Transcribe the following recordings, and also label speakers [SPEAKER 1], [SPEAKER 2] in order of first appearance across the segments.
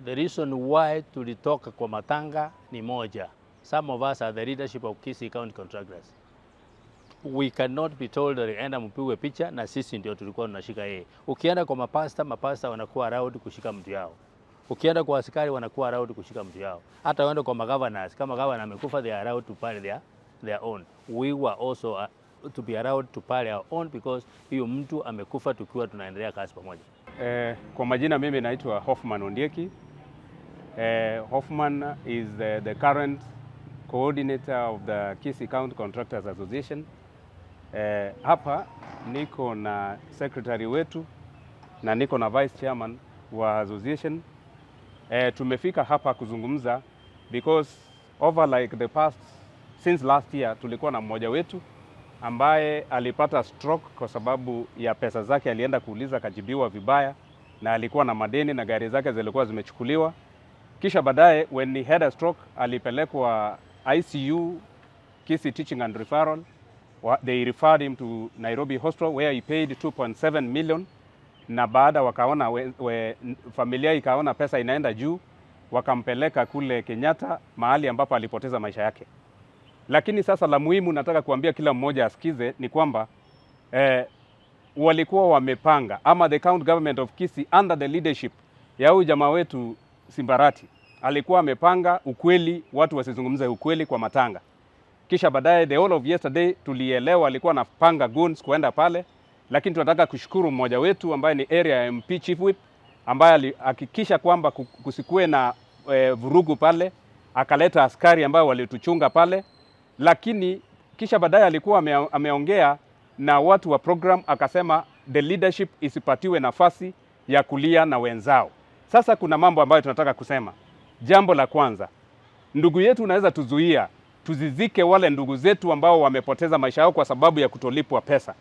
[SPEAKER 1] The reason why tulitoka kwa matanga ni moja. Some of us are the leadership of Kisii County Contractors. We cannot be told that enda mpigwe picha na sisi ndio tulikuwa tunashika yeye. Ukienda kwa mapasta, mapasta wanakuwa allowed kushika mtu yao. Ukienda kwa askari wanakuwa allowed kushika mtu yao. Hata uende kwa magovernors, kama governor amekufa, they are allowed to bury their own. We were also to be allowed to bury our own because hiyo mtu amekufa tukiwa tunaendelea kazi pamoja.
[SPEAKER 2] Kwa majina mimi naitwa Hoffman Ondieki. Hoffman is the current coordinator of the Kisii County Contractors Association. Hapa niko na secretary wetu na niko na vice chairman wa association. Tumefika hapa kuzungumza because over like the past since last year tulikuwa na mmoja wetu ambaye alipata stroke kwa sababu ya pesa zake, alienda kuuliza akajibiwa vibaya, na alikuwa na madeni na gari zake zilikuwa zimechukuliwa. Kisha baadaye when he had a stroke alipelekwa ICU Kisii Teaching and Referral. They referred him to Nairobi Hospital where he paid 2.7 million, na baada wakaona familia ikaona pesa inaenda juu, wakampeleka kule Kenyatta mahali ambapo alipoteza maisha yake. Lakini sasa la muhimu nataka kuambia kila mmoja asikize ni kwamba walikuwa wamepanga ama the county government of Kisii under the leadership ya huyu jamaa wetu Simbarati alikuwa amepanga ukweli, watu wasizungumze ukweli kwa matanga. Kisha baadaye the whole of yesterday tulielewa alikuwa anapanga goons kuenda pale, lakini tunataka kushukuru mmoja wetu ambaye ni area MP Chief Whip ambaye alihakikisha kwamba kusikue na vurugu pale, akaleta askari ambao walituchunga pale, lakini kisha baadaye alikuwa ameongea na watu wa program akasema the leadership isipatiwe nafasi ya kulia na wenzao. Sasa kuna mambo ambayo tunataka kusema. Jambo la kwanza, ndugu yetu, unaweza tuzuia tuzizike wale ndugu zetu ambao wamepoteza maisha yao kwa sababu ya kutolipwa pesa,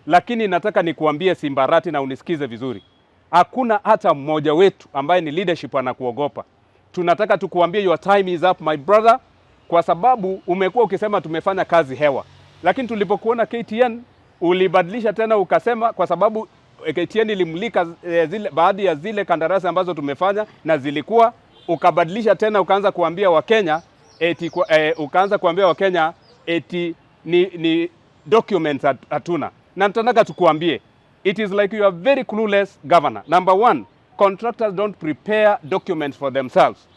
[SPEAKER 2] lakini nataka nikuambie Simbarati na unisikize vizuri, hakuna hata mmoja wetu ambaye ni leadership anakuogopa. Tunataka tukuambie your time is up, my brother, kwa sababu umekuwa ukisema tumefanya kazi hewa, lakini tulipokuona KTN ulibadilisha tena ukasema kwa sababu KTN ilimulika zile baadhi ya zile kandarasi ambazo tumefanya na zilikuwa, ukabadilisha tena ukaanza kuambia Wakenya eti ukaanza kuambia Wakenya eti ni documents hatuna, na tunataka tukuambie it is like you are very clueless governor. Number one, contractors don't prepare documents for themselves.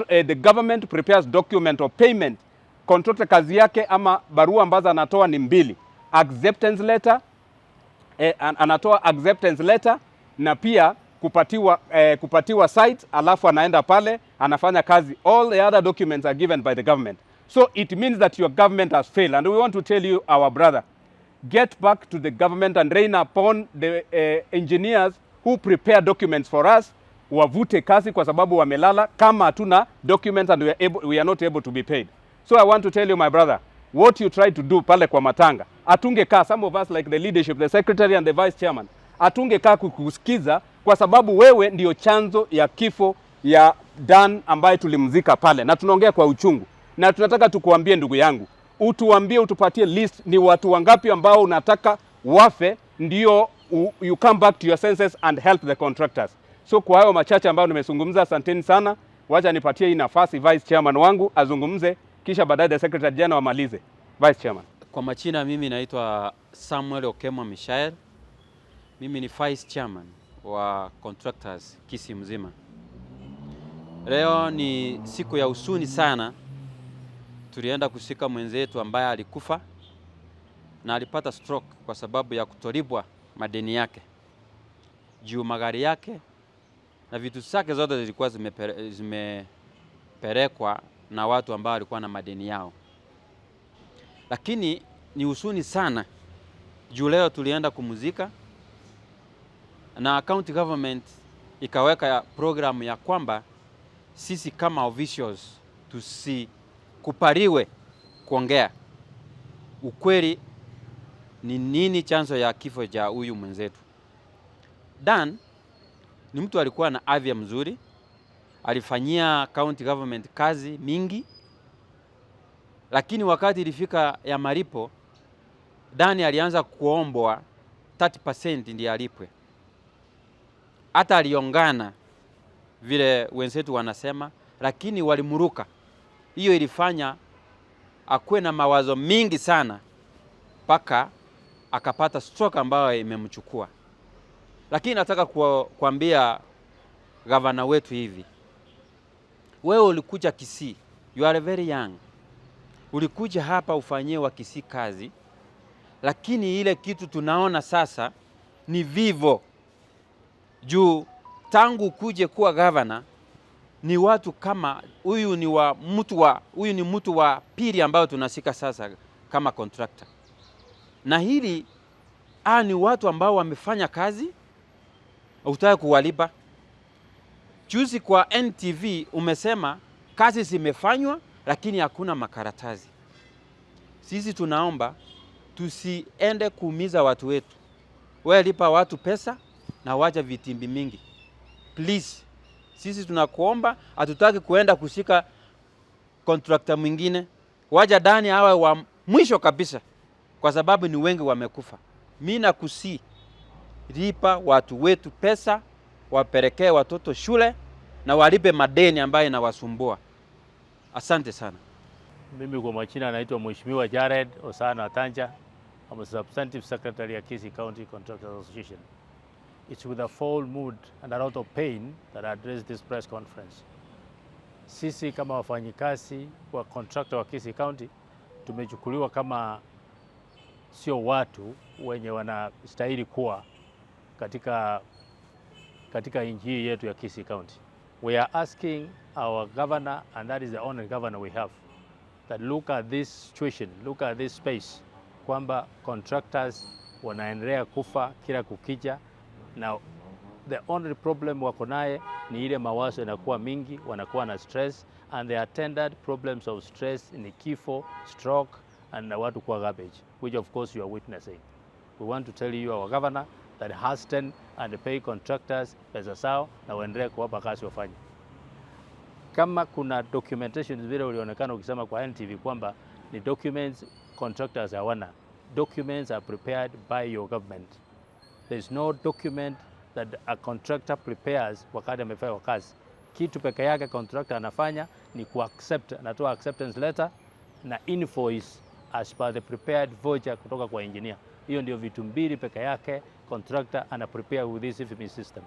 [SPEAKER 2] The government prepares document of payment. Contractor kazi yake ama barua ambazo anatoa ni mbili: acceptance letter, anatoa acceptance letter na pia kupatiwa site, alafu anaenda pale anafanya kazi. All the other documents are given by the government. So it means that your government has failed, and we want to tell you, our brother, get back to the government and rein upon the engineers who prepare documents for us, wavute kazi kwa sababu wamelala kama hatuna documents and we are not able to be paid. So I want to tell you, my brother, what you try to do pale kwa matanga, hatungekaa, some of us like the leadership, the secretary and the vice chairman, hatungekaa kukusikiza kwa sababu wewe ndio chanzo ya kifo ya Dan ambaye tulimzika pale, na tunaongea kwa uchungu, na tunataka tukuambie ndugu yangu, utuambie, utupatie list ni watu wangapi ambao unataka wafe ndio you come back to your senses and help the contractors. So kwa hayo machache ambayo nimezungumza, asanteni sana. Wacha nipatie hii nafasi vice chairman wangu azungumze, kisha baadaye the secretary general amalize. Vice chairman.
[SPEAKER 3] Kwa majina mimi naitwa Samuel Okemo Mishael. Mimi ni vice chairman wa contractors Kisii mzima. Leo ni siku ya huzuni sana. Tulienda kuzika mwenzetu ambaye alikufa na alipata stroke kwa sababu ya kutolipwa madeni yake, juu magari yake na vitu zake zote zilikuwa zimepelekwa na watu ambao walikuwa na madeni yao. Lakini ni huzuni sana juu leo tulienda kumuzika na county government ikaweka program ya kwamba sisi kama officials tusikubaliwe kuongea ukweli ni nini chanzo ya kifo cha huyu mwenzetu. Dan ni mtu alikuwa na afya mzuri, alifanyia county government kazi mingi, lakini wakati ilifika ya malipo, Dan alianza kuombwa 30% ndiye alipwe. Hata aliongana vile wenzetu wanasema, lakini walimruka. Hiyo ilifanya akuwe na mawazo mingi sana mpaka akapata stroke ambayo imemchukua. Lakini nataka kuambia gavana wetu hivi, wewe ulikuja Kisii, you are very young, ulikuja hapa ufanyie wa Kisii kazi, lakini ile kitu tunaona sasa ni vivo juu tangu kuje kuwa gavana ni watu kama huyu ni wa mtu wa huyu ni mtu wa pili ambayo tunashika sasa kama contractor, na hili ni watu ambao wamefanya kazi, hutaki kuwalipa. Juzi kwa NTV umesema kazi zimefanywa, lakini hakuna makaratasi. Sisi tunaomba tusiende kuumiza watu wetu. Wewe lipa watu pesa na wacha vitimbi mingi please. Sisi tunakuomba, hatutaki kuenda kushika contractor mwingine, waja Dani awe wa mwisho kabisa, kwa sababu ni wengi wamekufa. Mi nakusihi, lipa watu wetu pesa, wapelekee watoto shule na walipe madeni ambayo inawasumbua. Asante sana.
[SPEAKER 1] Mimi kwa majina naitwa Mheshimiwa Jared Osana Atanja. I'm a substantive secretary at Kisii County Contractors Association. It's with a foul mood and a lot of pain that I address this press conference. Sisi kama wafanyikazi wa contractor wa Kisii County tumechukuliwa kama sio watu wenye wanastahili kuwa katika nchi hii yetu ya Kisii County. We are asking our governor, and that is the only governor we have, that look at this situation, look at this space, kwamba contractors wanaendelea kufa kila kukicha, na the only problem wako naye ni ile mawazo inakuwa mingi, wanakuwa na stress and the attendant problems of stress ni kifo, stroke and watu kuwa garbage, which of course you are witnessing. We want to tell you, our governor, that hasten and pay contractors pesa zao na waendelee kuwapa kazi wafanye. Kama kuna documentation vile ulionekana ukisema kwa NTV kwamba ni documents contractors hawana. Documents are prepared by your government. There is no document that a contractor prepares wakati amefanya kazi. Kitu peke yake contractor anafanya ni kuaccept, anatoa acceptance letter na invoice as per the prepared voucher kutoka kwa engineer. Hiyo ndio vitu mbili peke yake contractor ana prepare with this IFMIS system.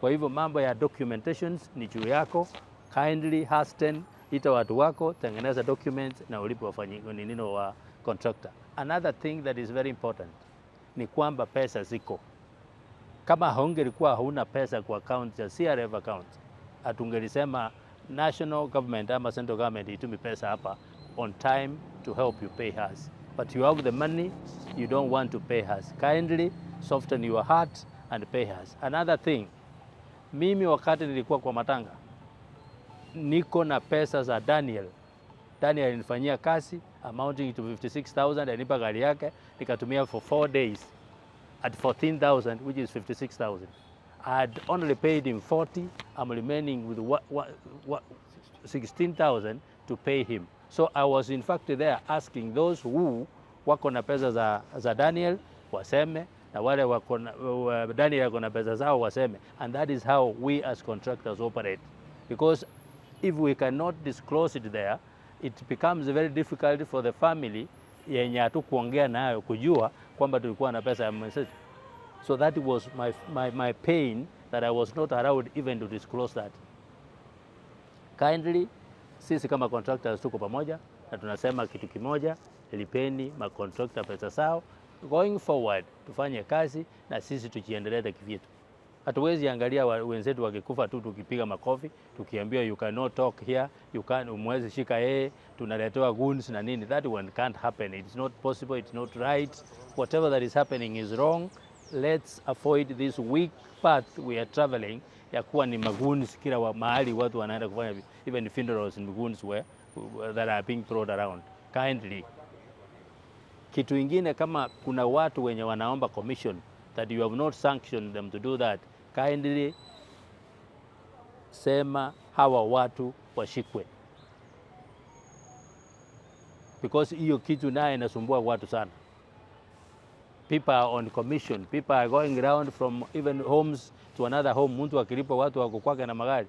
[SPEAKER 1] Kwa hivyo mambo ya documentations ni juu yako. Kindly hasten, ita watu wako, tengeneza documents na ulipe wafanyi nino wa contractor. Another thing that is very important ni kwamba pesa ziko. Kama haungelikuwa hauna pesa kwa account ya CRF account, hatungelisema national government ama central government itumi pesa hapa on time to help you pay us. But you have the money, you don't want to pay us. Kindly soften your heart and pay us. Another thing, mimi wakati nilikuwa kwa matanga niko na pesa za Daniel. Daniel alinifanyia kazi amounting to 56,000, alinipa gari yake nikatumia for 4 days at 14,000, which is 56,000. I had only paid him 40. I'm remaining with what, 16,000 to pay him. So I was in fact there asking those who wako na pesa za Daniel waseme na wale wako na, Daniel wako na pesa zao waseme, and that is how we as contractors operate, because if we cannot disclose it there, it becomes very difficult for the family yenye hatukuongea nayo kujua kwamba tulikuwa na pesa ya mwenzetu. So that was my pain, that I was not allowed even to disclose that. Kindly, sisi kama contractors tuko pamoja na tunasema kitu kimoja, lipeni macontractor pesa zao. Going forward tufanye kazi na sisi tujiendeleze kivyetu. Hatuwezi angalia wenzetu wakikufa tu tukipiga makofi tukiambia, "You cannot talk here, you can umwezi shika yeye," tunaletewa goons na nini. That one can't happen. It's not possible, it's not right. Whatever that is happening is wrong. Let's avoid this weak path we are traveling ya kuwa ni magoons kila mahali watu wanaenda kufanya, even funerals and goons were that are being thrown around. Kindly, kitu ingine, kama kuna watu wenye wanaomba commission that you have not sanctioned them to do that, kindly sema hawa watu washikwe, because hiyo kitu naye inasumbua watu sana. People People are on commission. People are going around from even homes to another home. Mtu akilipa, watu wako kwake na magari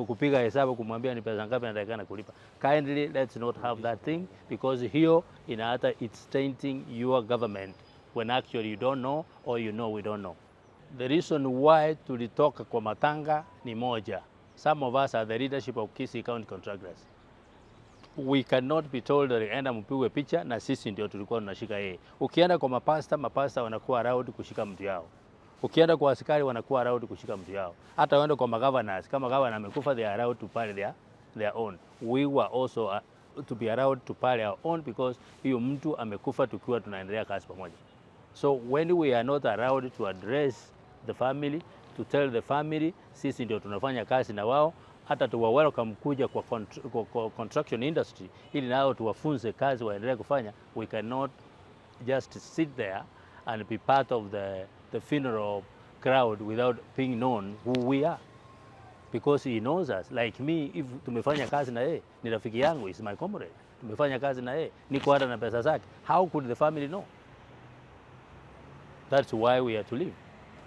[SPEAKER 1] kupiga hesabu, kumwambia ni pesa ngapi anatakikana kulipa. Kindly, let's not have that thing, because hiyo ina hata it's tainting your government when actually you don't know, or you know we don't know. The reason why tulitoka kwa matanga ni moja. Some of us are the leadership of Kisii County Contractors. We cannot be told that enda mpigwe picha na sisi ndio tulikuwa tunashika yeye. Ukienda kwa mapasta, mapasta wanakuwa around kushika mtu yao. Ukienda kwa askari, wanakuwa around kushika mtu yao. Hata uende kwa magovernors, kama governor amekufa, they are allowed to bury their own. We were also to be allowed to bury our own because hiyo mtu amekufa tukiwa tunaendelea kazi pamoja. So when we are not allowed to address the family, to tell the family sisi ndio tunafanya kazi na wao, hata tuwa welcome kuja kwa construction industry ili nao tuwafunze kazi waendelee kufanya, we cannot just sit there and be part of the funeral crowd without being known who we are, because he knows us. Like me, if tumefanya kazi na yeye, ni rafiki yangu, is my comrade, tumefanya kazi na yeye, niko hata na pesa zake, how could the family know? That's why we are to leave.